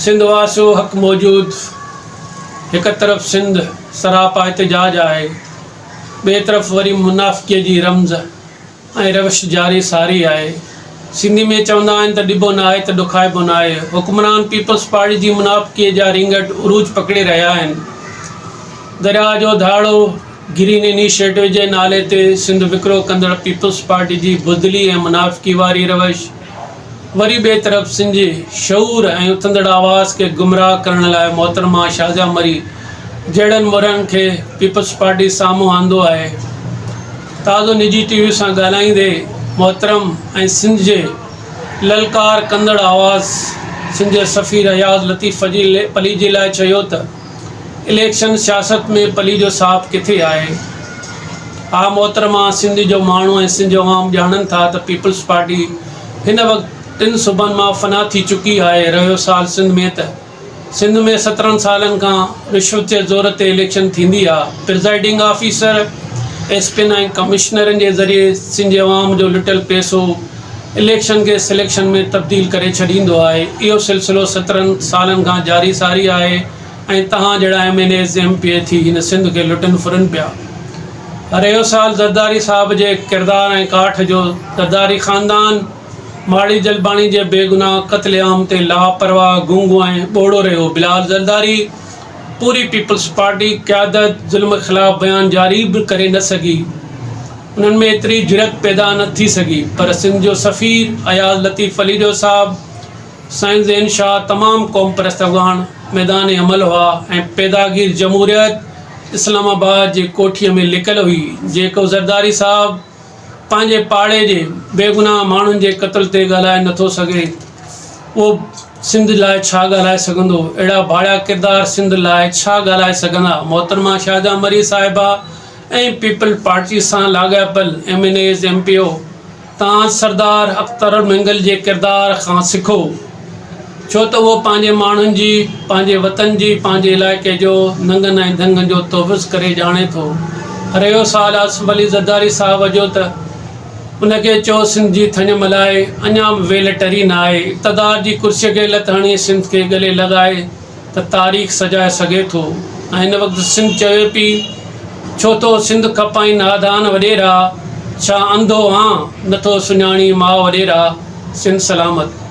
سنڌ واسيو حق موجود هڪ طرف سنڌ سراپا احتجاج آهي ٻئي طرف وري منافقي جي رمز ۽ روش جاري ساري آهي سنڌي ۾ چوندا آهن ته ڏبو ناهي ته ڏکائبو ناهي حڪمران پيپلز پارٽي جي منافقي جا رينگٽ عروج پڪڙي رهيا آهن درياء جو ڌاڙو گرين انيشيٽو جي نالي تي سنڌ وڪرو ڪندڙ پيپلز پارٽي جي بزدلي ۽ منافقي واري روش وري ٻئي طرف سنڌ جي شعور ۽ اٿندڙ آواز کي گمراهه ڪرڻ لاء محترمه شازيه مري جهڙن مورهن کي پيپلز پارٽي سامهون آندو آهي. تازو نجي ٽي وي سان ڳالهائيندي محترم ۽ سنڌ جي للڪار ڪندڙ آواز سنڌ جي سفير اياز لطيف پليجي لاء چيو ته اليڪشن سياست ۾ پليجو صاحب ڪٿي آهي؟ ها محترمه سنڌ جو ماڻهو ۽ سنڌ جو عوام ڄاڻن ٿا ته پيپلز پارٽي هن وقت ٽن صوبن مان فنا ٿي چڪي آهي رهيو سال سنڌ ۾ ته سنڌ ۾ 17 سالن کان رشوت جي زور تي اليڪشن ٿيندي آ پرزائيڊنگ آفيسر ايس پين ۽ ڪمشنرن جي ذريعي سنڌ جي عوام جو لٽيل پئسو اليڪشن کي سليڪشن ۾ تبديل ڪري ڇڏيندو آهي اهو سلسلو 17 سالن کان جاري ساري آهي ۽ توهان جهڙا M N As M P A ٿي هن سنڌ کي لٽن ڦرن پيا. رهيو سال زرداري صاحب جي ڪردار ۽ ڪاٺ جو زرداري خاندان ماڙي جلباڻي جي بيگناهه قتل عام تي لاپرواهه گونگو ۽ ٻوڙو رهيو بلال زرداري پوري پيپلز پارٽي قيادت ظلم خلاف بيان جاري به ڪري نه سگهي انهن ۾ ايتري جرئت پيدا نه ٿي سگهي پر سنڌ جو سفير اياز لطيف پليجو صاحب سائين زين شاهه تمام قومپرست اڳواڻ ميدان عمل هئا ۽ پيداگير جمهوريت اسلام آباد جي ڪوٺيء ۾ لڪل هئي جيڪو زرداري صاحب پنهنجي پاڙي جي بيگناهه ماڻهن جي قتل تي ڳالهائي نٿو سگهي اهو سنڌ لاء ڇا ڳالهائي سگهندو اهڙا ڀاڙيا ڪردار سنڌ لاء ڇا ڳالهائي سگهندا محترمه شاهده مري صاحبه ۽ پيپلز پارٽي سان لاڳاپيل M N As M P O تان سردار اختر مينگل جي ڪردار کان سکو، ڇو ته اهو پنهنجي ماڻهن جي، پنهنجي وطن جي، پنهنجي علائقي جو ننگن ۽ ڌنگن جو تحفظ ڪري ڄاڻي ٿو. رهيو سوال آصف علي زرداري صاحب جو ته ان کي چئو سنڌ جي ٿڃ ملائي، اڃا به ويل ٽري نه آهي، اقتدار جي ڪرسيء کي لت هڻي سنڌ کي ڳلي لڳائي ته تاريخ سجائي سگهي ٿو ۽ هن وقت سنڌ چوي پي ڇو ٿو سنڌ کپائين نادان وڏيرا ڇا انڌو آن نٿو سڃاڻين ماء وڏيرا سنڌ سلامت.